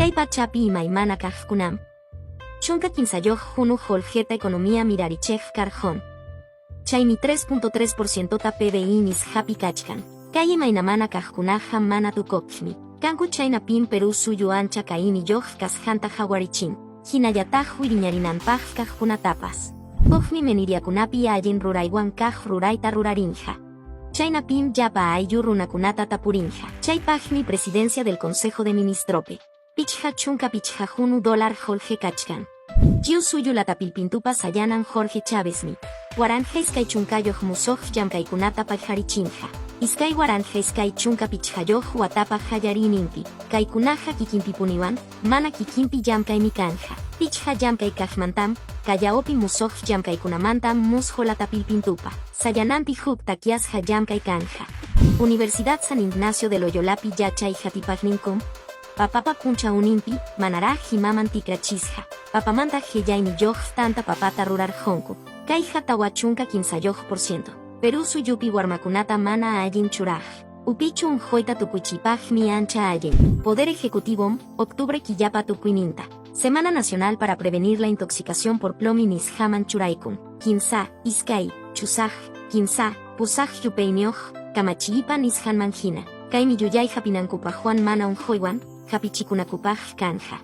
Kay pachapi imaymana kaqkunam. 13 hunu qullqita economía mirarichiq karqun. Chaymi 3.3% ta PBI nisqapi kachkan. Kay imaynamana kaqkunaqa mana tukuqmi. Kanku chaynapim Perú suyu ancha kayniyuq kasqanta qawarichin, hinallataq wiñarinanpaq kaqkunatapas. Hukmi meniriakunapi allin ruraywan kaq rurayta rurarinqa. Chaynapim llapa ayllu runakunata tapurinqa. Chaypaqmi Presidencia del Consejo de Ministrope. 55 hunu dólar qullqi kachkan. Lliw suyu latapilpintupa sayanan Jorge Chávezmi. 1020 musuq llamkaykunata paqarichinqa. 2025 watapa qallariyninpi. Kaykunaqa kikinpipuniwan, mana kikinpi llamkaymi kanja. Pichqa llamkay kaqmantam, Callaopi musuq llamkaykunamantam musqu latapilpintupa. Sayananpi huk takyasqa llamkay kanja. Universidad San Ignacio de Loyolapi yachay hatipaqninkum, papapa punchawninpi, manaraq imaman tikrachisqa. Papamanta qillayniyoq tanta papata rurarqunku. Kayqa 43%. Perú suyupi warmakunata mana allin churaq. Upichu unquyta tukuchiypaqmi ancha allin. Poder Ejecutivo, octubre killapa tukuyninta. Semana Nacional para Prevenir la Intoxicación por Plomo nisqaman churaykun. 3, 2, 8, 3, 8 yupayniyuq, kamachiypa nisqanman hina. Kaymi yuyay hapinankupaqwan mana unquywan, hapichikunakupaq kanja.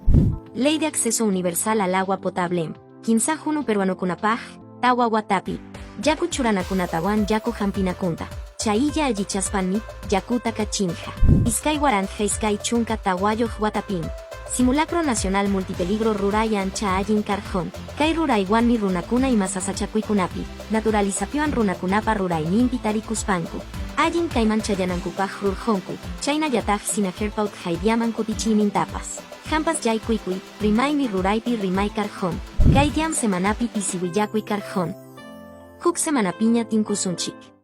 Ley de Acceso Universal al Agua Potable. 3 hunu peruanokunapaq, 4 watapi. Yaku churanakunatawan yaku hampinakunta. Chaylla allichaspanmi, yakuta kachinqa. 2024 watapim. Simulacro Nacional Multipeligro ruray ancha allin karqun. Kay ruraywanmi runakuna ima sasachakuykunapi, naturalizapiwan runakunapa rurayninpi tarikuspanku. Allin kayman chayanankupaq rurqunku, chaynallataq Sinajerpa utqayllaman kutichiynintapas. Hampas yaykuykuy, rimaymi ruraypi rimay karqun. Kay diam semanapi pisi willakuy karqun. Huk semanapiña tinkusunchik.